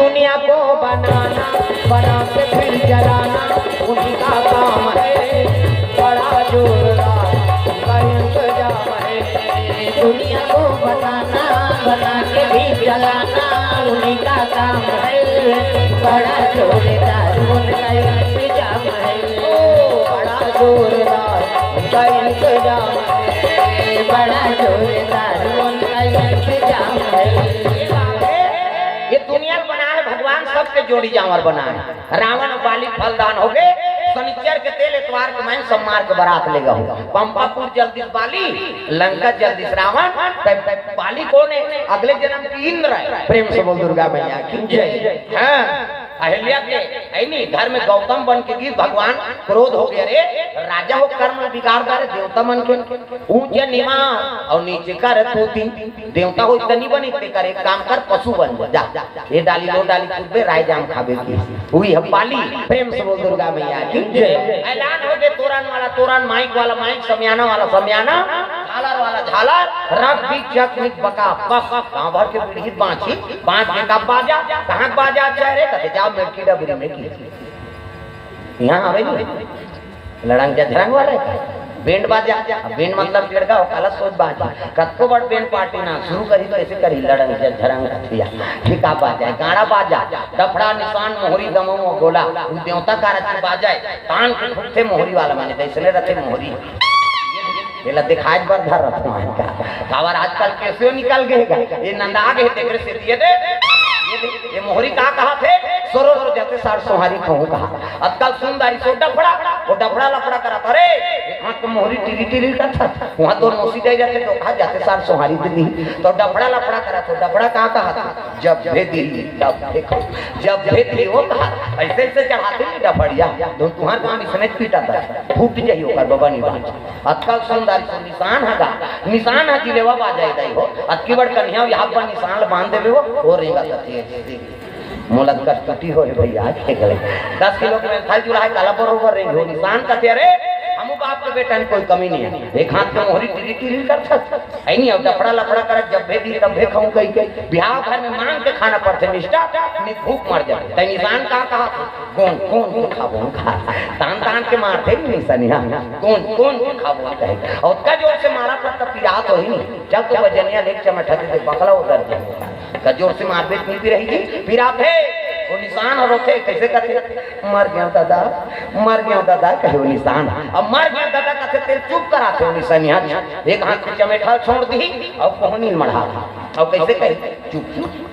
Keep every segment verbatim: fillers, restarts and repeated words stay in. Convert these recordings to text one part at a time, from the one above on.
दुनिया को बनाना, बना के फिर जलाना, उन्हीं का काम है। बड़ा जोरदार उनका इंतजाम है। दुनिया को बनाना, बना के भी जलाना, उन्हीं का काम है। बड़ा जोरदार उनका इंतजाम है। ओ, बड़ा जोरदार उनका इंतजाम है। बड़ा जोरदार उनका इंतजाम है। ये दुनिया बनाए भगवान, सबके जोड़ी जांवर बनाए। रावण अउ बाली फलदान होगे, शनिचर के तेल, एतवार के मैं सम्मार के बरात लेगहूं। पंपापुर जल दिस बाली, लंका जल दिस रावण। तब बाली कोन हे? अगले जनम के इंद्र हे। प्रेम से बोल दुर्गा मैया की जय। हां, अहिल्या के, है नी, घर में गौतम बन के गिस भगवान, क्रोध होगे, अरे राजा हो, कर्म बिगाड़ डारे देवता मन के, ऊंचे नीवा अउ नीचे करतूती। देवता हो त नी बनी, तेकर एक काम कर, पशु बन जा। ये डाली, वो डाली कूदबे, राय जाम खाबे की। उही हम बाली। प्रेम से बोल दुर्गा मैया की जय। ऐलान होगे, तोरन वाला तोरन, माइक वाला माइक, समियाना वाला समियाना, झालर वाला झालर, रख भी चक निक बका बक। गांव भर के पीढ़ी बांची, बांच के कब बाजा, कहां बाजा अच्छा हे रे, कथे जाव मेड़की डबरी में की। इहां आवे नी। लड़ंग झझरंग वाला हे। बैंड बाजा, अब बैंड मतलब टेड़का हो, काला सोच बाजा। कतको बड़ बैंड पार्टी ना शुरू करही त कइसे करही, लड़ंग झझरंग कथिया। ठीक आ बाजा, गाड़ा बाजा, डफड़ा, निसान, मोहरी, दमऊ अउ गोला। उ देवता कारज के बाजा हे। तान के फुटथे मोहरी वाला, माने जइसने रथे मोहरी। एला दिखाए बर धर रथंव का। काबर आजकल केसियो निकल गे हे, ये नंदा गे हे, तेकरे सेती ये दे। ये दे, ये मोहरी का कहाथे? सोरो रो जाते सार सोहारी कहूं कहा। अतका सुंदर सो डफड़ा, वो डफड़ा लफड़ा करत हे। अरे, एक हाथ तो मोहरी टिरी टिरी करत हे, उहां तो नोसी दे जाते तो कहा जाते सार सोहारी दे दी। तो डफड़ा लफड़ा करत हे, डफड़ा का कहाथे? जब भेदी, तब देखो। जब भेदी वो कहा, अइसे अइसे चढ़ाथे नी डफड़िया, धुन तुंहर काम इसने पीटा था, फूट जाही ओकर बबा नी बांच। अतका सुंदर से निसान ह गा, निसान ह जिलेवा बाजा दई हो, अतकी बड़ कन्हैया यहाँ पर निसान ल बांध देबे हो, वो रेंगा कथे। मोला कस्तुती हो हे भैया, के गले। दस किलो के मेंथल जुड़ा हे, काला बरोबर रेंगे हो, निसान कथे, अरे, हमू बाप के बेटा में कोई कमी नहीं है। एक हाथ के मोहरी टिरी टिरी करत हे, है नहीं, अब डफड़ा लफड़ा करत, जब भेदी तब भे खाऊं कही के। बिहाव घर में मांग के खाना पड़थे मिस्टर, नहीं भूख मर जाथे। तै निसान का कहाथे? कोन, कोन के खाबो खा। तान, तान के मारथे नी निसनिया। कोन, कोन के खाबो कहे। अउ ओतका जोर से मारत हे त पिरात होही नी। चल तो बजनिया लेके चमेठा दे दे, बकला उतर जाही। का जोर से मारबे त नी पिरही जी, पिराथे। वो निसान ह रोथे, कइसे कथे? मर गेंव दादा, मर गेंव दादा, कहे वो निसान। अब मर गेंव दादा कथे, तेला चुप कराथे वो निसनिया। एक हाथ के चमेठा छोड़ दिही, अउ कोहनी ल मढ़ा। अउ कइसे कही? चुप, चुप।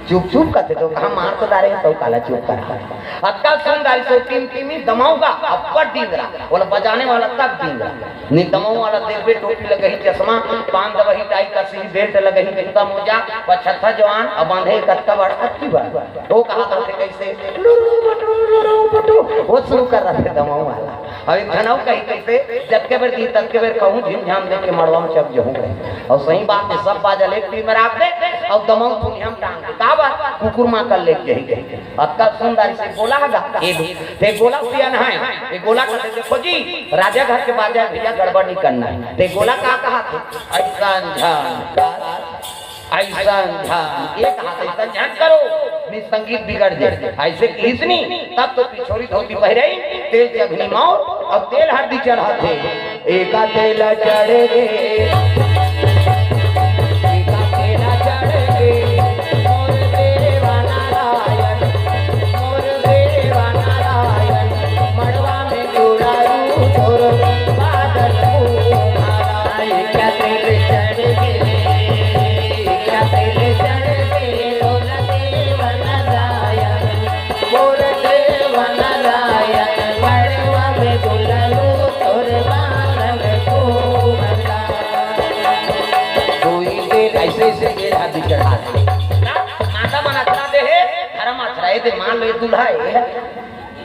चुप चुप कथे तो कहा मार तो डारे तो काला चुप करा। अतका सुंदर सो टिमटिमी दमऊ गा, अब्बड़ डिंगरा, ओला बजाने वाला तक डिंगरा। नी दमऊ वाला देखबे टोपी लगही चश्मा, पान दवही टाई कसी बेल्ट लगही जूता मोजा, पछत्था जवान, अब बांधे कतका बड़ अतकी बड़। वो कहा था कइसे? लुरु पटु, लुरु पटु, वो शुरू कर रहा था दमऊ वाला। अब एक घनऊ कही कइसे, जतके बेर की ततके बेर कहूँ, झिमझाम देख के मड़वा में चप जहूँ गए। अउ सही बात हे, सब बाजा लेके टीम में राख दे, अउ दमऊ दुनिया में टांग दे। का बात? कुकुर माँ कर लेके यही गई। अतका सुंदर से गोला गा, ए दे, ते गोला पियन है, ये गोला कहते देखो जी, राजा घर के बाजा भैया गड़बड़ नहीं करना है। ते गोला का कहाथे? ऐसा झन कर। अइसन झन, एक हाथ अइसन झन करो, नहीं संगीत बिगड़ जाए। अइसे किहिस नी, तब तो पिछोरी धोती पहिरई, तेल चघनी मौर, अउ तेल हरदी चढ़ाथे। एका तेल चढ़ गे, एका तेल चढ़ गे, मोर देवा नारायण, मोर देवा नारायण, मड़वा में जुड़ारू तोर बादल मुहारा। एका तेल चढ़ गे, अइसे, अइसे तेल हरदी चढ़ा दे। ना, माता मन अचरा दे हे, धर्म अचरा, ए दे मान लो, ये दूल्हा हे।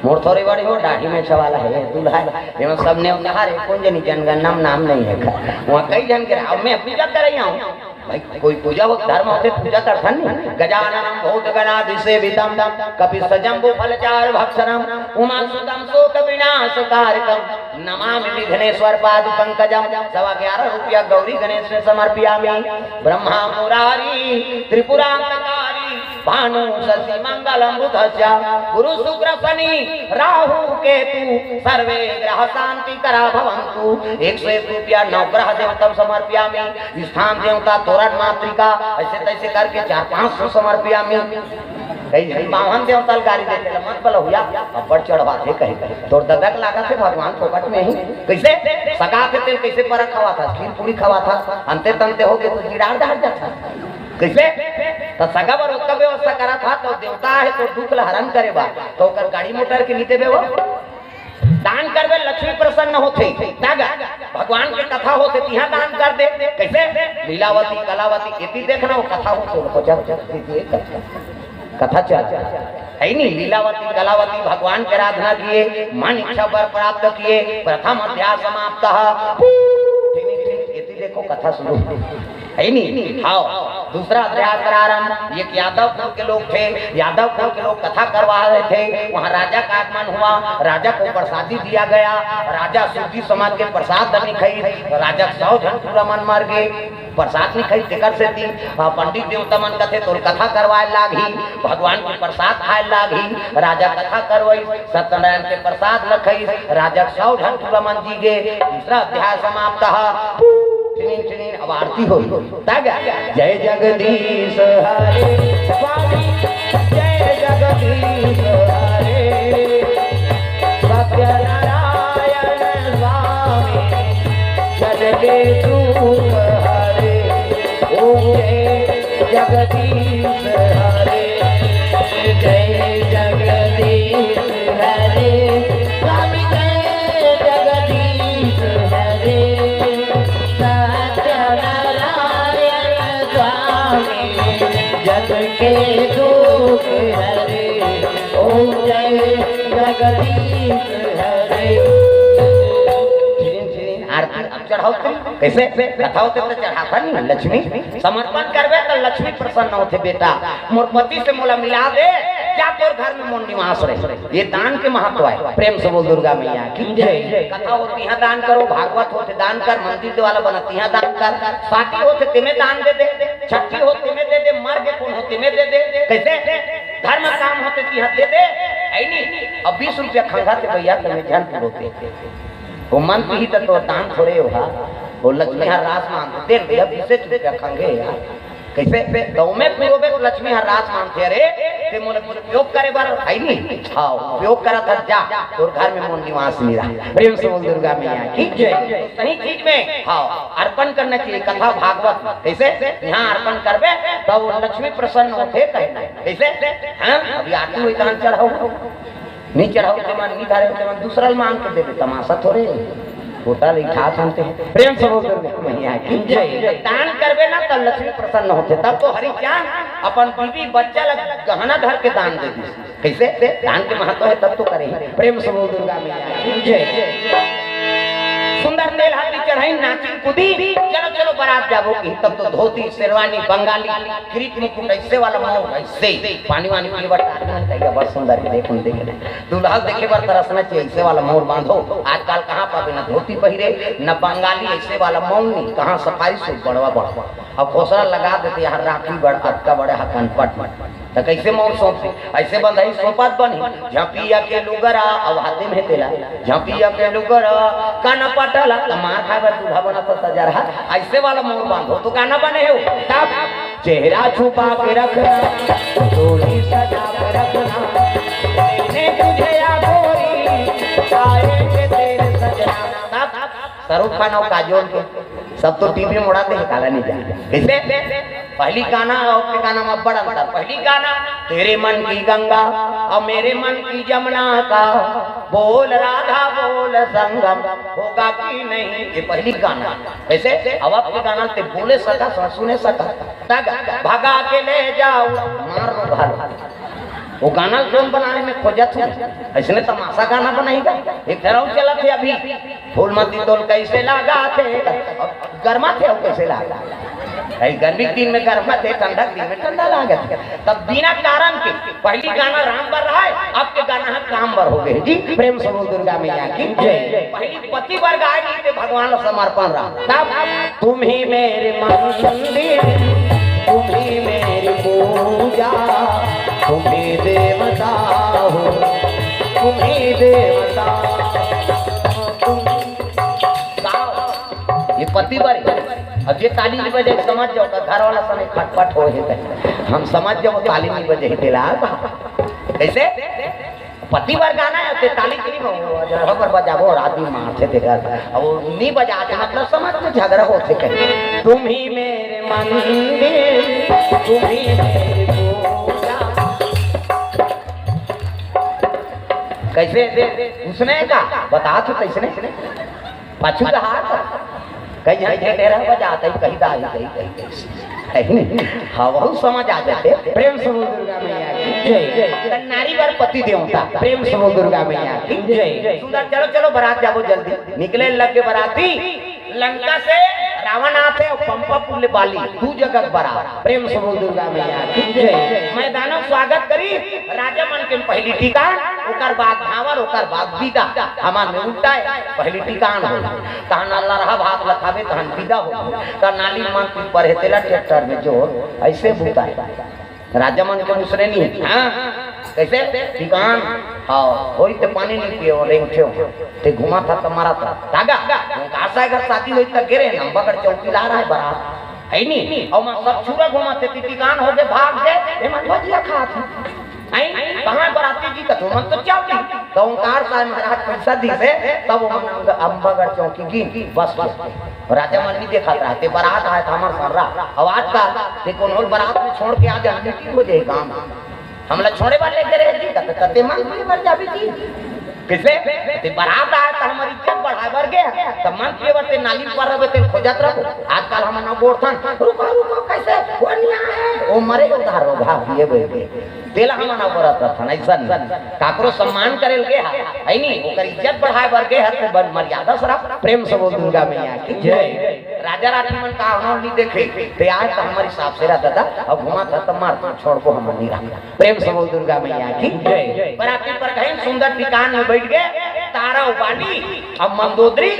मोर थोरी बड़ी हो, दाढ़ी में छवाला हे, दूल्हा हे। एमा सब नेवता हरे, कोन जनी जनगणना में नाम नहीं हे। वहाँ कई झन के, अब मैं पूजा करे आऊँ। भाई, कोई पूजा हो, धर्म होथे, पूजा करथन नी। गजाननं भूतगणादिसेवितं, कपित्थजम्बूफलचारुभक्षणं, उमासुतं शोकविनाशकारकं, नमामि विघ्नेश्वर पादपंकजं। सवा ग्यारह रुपया गौरी गणेश में समर्पयामि। ब्रह्मा मुरारी त्रिपुरांतकारी, भानु शशि मंगल बुधस्य गुरु शुक्र शनि राहु केतु सर्वे ग्रह शांति करा भवंतु। एक सौ एक रुपया नवग्रह देवतम समर्पयामि, स्थान देवता तोरण मातृका, ऐसे तैसे करके चार पाँच सौ समर्पयामि। कई झन बावन देवता ल गारी देथे, मत बलहुआ, अब्बड़ चढ़वाथे कहे। तोर ददा के लागत हे भगवान फोकट में ही। कैसे? सगा के तेल कैसे परक खवाथा, खीर पूरी खवाथा, अंते तंते होके तो जिरार डार जाथा। कैसे? त सगा बर ओतका व्यवस्था करत हा, तो देवता हे तो दुख ल हरण करे बर, तो ओकर गाड़ी मोटर के नी देबे वो। दान करबे, लक्ष्मी प्रसन्न होथे। तागा भगवान के कथा होथे, तिहा दान कर दे। कैसे? लीलावती, कलावती, एती देखना, वो कथा होथे, वो चल, चल, चल, चल, कथा चल, है नी? लीलावती, कलावती भगवान के आराधना किए, मन इच्छा वर प्राप्त किए, प्रथम अध्याय समाप्त। एती देखो, कथा शुरू। है नी? हाव। दूसरा अध्याय प्रारंभ। एक यादव कुल के लोग थे, यादव कुल के लोग कथा करवा रहे थे। वहाँ राजा का आगमन हुआ, राजा को प्रसादी दिया गया। राजा सूफी समाज के प्रसाद नहीं खाई, राजा सौ झन टूरा मन मर गए। प्रसाद नहीं खाई, तेकर सेती, हाँ, पंडित देवता मन कथे, "तोर कथा करवाए लागही, भगवान के प्रसाद खाए लागही।" राजा कथा करवाई, सत्यनारायण के प्रसाद ल खाई, राजा सौ झन टूरा मन जी गे। दूसरा अध्याय समाप्त। टिनिन, टिनिन, अब आरती होई। तागा, जय जगदीश हरे, स्वामी, जय जगदीश हरे, सत्यनारायण स्वामी, जग के दुख हरे, ओम जय जगदीश हरे, जय जगदीश हरे, स्वामी जय जगदीश हरे, सत्यनारायण स्वामी, जग के दुख हरे, ओम जय जगदीश हरे। आरती अब चढ़ाओ तुम। कैसे? कथा होथे त चढ़ाथा नहीं लक्ष्मी। समर्पण करबे त लक्ष्मी प्रसन्न होथे। बेटा, मोर पति से मोला मिला दे, जा तोर घर में मोर निवास रहे। ये दान के महत्व है। प्रेम से बोल दुर्गा मैया की जय। कथा होथे तिहा दान करो, भागवत होथे दान कर, मंदिर देवाला बनथे तिहा दान कर, साटी होथे तेमे दान दे दे, छट्ठी होथे तेमे दे दे, मर गे कोन होथे तेमे दे दे। कैसे? धर्म काम होथे तिहा दे दे, है नी? अब बीस रुपया खंगा ते भैया तेमे झन पुरोथे। वो मन पीही त तो दान थोड़े होहा, वो लक्ष्मी हर रास मांगथे, "दे भैया, बीसे रुपया खंगे यार।" कैसे? तो मैं पूर्व में लक्ष्मी हर रास मांगथे, "अरे, ते मोला उपयोग करे बर है नी?" हाँ, उपयोग करत हस, जा, तोर घर में मोर निवास नहीं रहा। प्रेम से बोल दुर्गा मैया की जय। तो सही चीज में, हाँ, अर्पण करना चाहिए, कथा भागवत में। कैसे? यहाँ अर्पण करबे, तब वो लक्ष्मी प्रसन्न होथे, कहना है। कैसे? हाँ, अभी आरती हुई, दान चढ़ाओ। नहीं चढ़ाओ ते मन, नहीं धरे ते मन, दूसरा ल मांग के देबे, तमाशा थोड़े। होटल इठा सुनते हैं। प्रेम से बोल दुर्गा मैया की जय। दान करबे ना, तब लक्ष्मी प्रसन्न होथे। तब तो हरि चांद अपन बीवी बच्चा ला गहना धर के दान दे दी। कैसे? दान के महत्व है, तब तो करे। प्रेम से बोल दुर्गा मैया की जय। सुंदर तेल हाथी चढ़ाई, नाचिन कूदी, चलो चलो बारात जाबो की। तब तो धोती, शेरवानी, बंगाली, किरीट मुकुट, ऐसे वाला मौन, ऐसे पानी वानी पीए बर टाटी मन चाहिए, बड़ सुंदर है, देख, देख। दूल्हा देखे बर तरसना चाहिए, ऐसे वाला मौन बांधो। आजकल कहाँ पाबे, ना धोती पहिरे, ना बंगाली, ऐसे वाला मौन नहीं, कहाँ सफारी सूट बड़वा बड़वा। अब खोसरा लगा देथे, यहाँ राखी बड़, अतका बड़े हा कनपट। त कैसे मौन सौंपथे? ऐसे बंधई सौंपत बनही, झपिया के लुगरा, अब हाथे में तेला, झपिया के लुगरा, कनपट ला, त मार खाए बर दूल्हा बनत सजरहा। ऐसे वाला मौन बांधो तो गाना बने हो। तब चेहरा छुपा के रखना, डोली सजा के रखना, मैंने तुझे या गोरी, आएंगे तेरे सजना। तब शाहरुख खान और काजोल के सब तो टीवी में उड़ाते हैं, काला नहीं जाए। कैसे? पहली गाना और के गाना में बड़ा अंतर। पहली गाना, "तेरे मन की गंगा और मेरे मन की जमुना का, बोल राधा बोल संगम होगा कि नहीं।" ये पहली गाना। कैसे? अब आपके गाना ते बोले सका, सुने सका। तक भगा के ले जाओ, मार लो, घालो। वो गाना कौन बनाने में खोजत है? ऐसने तमाशा गाना बनाएगा? एक तरह चला थे अभी, फूल मती तोल कैसे लगा थे, अब गर्मा थे, अब कैसे लगा? भाई, गर्मी के दिन में गर्मा थे, ठंडा के दिन में ठंडा लागत है। तब बिना कारण के पहली गाना राम बर रहा है, अब के गाना है काम बर हो गए। जी, प्रेम से बोल दुर्गा मैया की जय। पहली पति बर गाय नहीं थे, भगवान ला समर्पण रहा। तब तुम ही मेरे मंदिर, तुम्ही मेरी पूजा, तुम्ही देवता हो, तुम्ही देवता, तुम गाओ। ये पति बर हे। अब ये ताली नहीं बजे, समझ जाओ, का घर वाला समय खटपट हो हे। हम समझ जाओ, ताली नहीं बजे, तेला कैसे? पति बर गाना हे, ते ताली के नहीं बजाबो, रात दिन मारथे देखा। अब वो नहीं बजाते, मतलब समझ में झगड़ा होथे कहीं। तुम्ही मेरे मंदिर, तुम्ही मेरी पूजा। कैसे? उसने का बता तू कैसे नहीं? पाछू का हाथ। कहीं झन ढेर ढेर बजाते, कहीं दाई, कहीं, कहीं, कहीं। है नहीं? हाँ, बहुत समझ आ जाते। प्रेम से बोल दुर्गा मैया की जय। त नारी बर पति देवता। प्रेम से बोल दुर्गा मैया की जय। सुंदर, चलो, चलो, बारात जाबो जल्दी। निकले लग गे बराती। लंका से रावण आथे अउ पंपापुर ले बाली, दू जगह के बरात। प्रेम से बोल दुर्गा मैया की जय। मैदानों स्वागत करी। राजा मन के पहली टिकाण, ओकर बाद भांवर, ओकर बाद विदा। हमार में उल्टा हे, पहली टिकाण हो, तहन लरहा भात ल खाबे, तहन विदा हो। त नाली मन पी पर हे, तेला ट्रैक्टर में जोर, ऐसे बुता हे। राजा मन के दूसरे नहीं हे। हाँ, कैसे? टिकाण। हाँ, होई त पानी नहीं पिए, रेंगठे हो। ते घुमा था त मारा था। धागा, उनका आशा घर शादी होई त गिरे, नंबगढ़ चौकीदार हे बरात। है नहीं? और मैं सब छुरा घुमा थे, टिकाण हो गए, भाग गए, ये मन भजिया खा थी। आई, कहाँ बराती जी कथो मन तो चल दी। तो ओंकार साहब महाराज पैसा दी से, तब वो मन अम्बागढ़ चौकी गिन, बस गया। राजा मन नहीं देखा रहा, ते बरात आया था हमारे साथ रहा। अब आज का, ते कौन होल बरात में छोड़ के आ जाए, मीटिंग हो जाए गाँव में। हमला छोड़े वाले करे जी, कते, कते मन नहीं मर जाबे जी। किसे? ते बरात आया था हमारी इज्जत बढ़ाए बर गया, तो मन के बर ते नाली पर रहे, ते खोजत रहो। आजकल हम ना गोठन, रुको, रुको, कैसे? वो नहीं आया है। वो मरे उधार हो, भाग दिए बैठे। तेला हमन अवरत रथन, अइसन काकरो सम्मान करे ल गे हा, है नी? ओकर इज्जत बढ़ाए बर गे हा, ते बर मर्यादा से रह। प्रेम से बोल दुर्गा मैया की जय। राजा राठी मन का होना नहीं देखे, ते आए तो हमारे हिसाब से रह दादा, अब घुमा था तो मार तो छोड़ को हम नहीं रहा। प्रेम से बोल दुर्गा मैया की जय। बराती पर गए, सुंदर टिकाण में बैठ गए, तारा उबाली, अब मंदोदरी,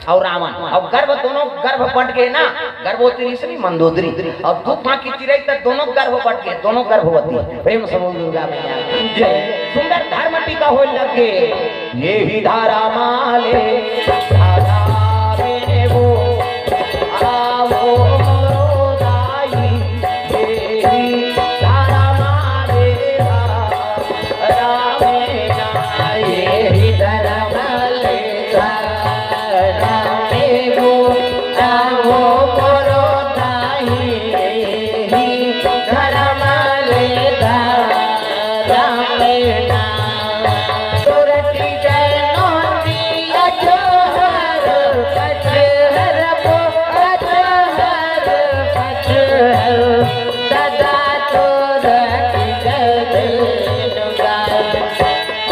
अउ रावण, अउ गर्भ, दोनों गर्भ बट गे ना, गर्भवती ऋषि मंदोदरी, अउ दू फांकी चिरई त दोनों गर्भ बट गे, दोनों गर्भवती। प्रेम से बोल दुर्गा मैया की जय। सुंदर धर्म टीका होय लग गे। ये ही धर्म ले धारा में वो, आवो मोरो दाई, ये ही धर्म ले धारा में ना, ये ही धर्म ले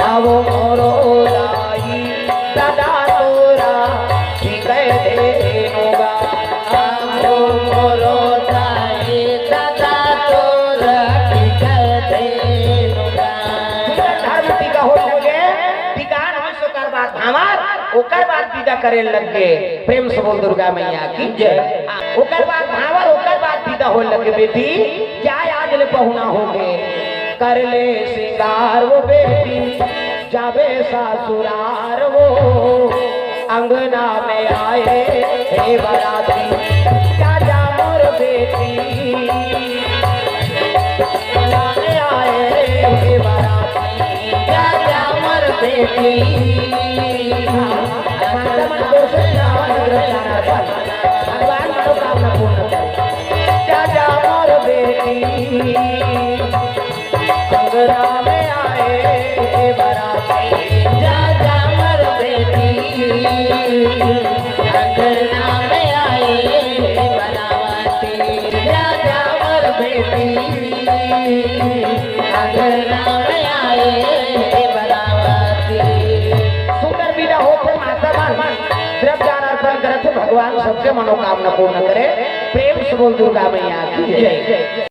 आवो मोरो दाई, सदा तोरा टिकै धेनुगा। आवो मोरो दाई, सदा तोरा टिकै धेनुगा। सुंदर धर्म टीका हो लगे, टिकाण हो सोकर बाद भांवर, ओकर बाद विदा करे लग गे। प्रेम से बोल दुर्गा मैया की जय। हाँ, ओकर बाद भांवर, ओकर बाद विदा हो लगे। बेटी, क्या आज ले पहुना हो गे? कर ले सिंगार वो बेटी, जाबे ससुरार वो, अंगना में आए हे बराती, जा जा मोर बेटी, अंगना में आए हे बराती, जा जा मोर बेटी। माता मन को से जावन ग्रह जाना था। भगवान मनोकामना पूर्ण करे। जा जा मोर बेटी, अंगना में आए बराती। जा जा मोर बेटी, अंगना में आए बराती। जा जा मोर बेटी, अंगना में आए बराती। सुंदर विदा होथे माता मन, द्रव्य दान अर्पण करत हे, भगवान सबके मनोकामना पूर्ण करे। प्रेम से बोल दुर्गा मैया की जय।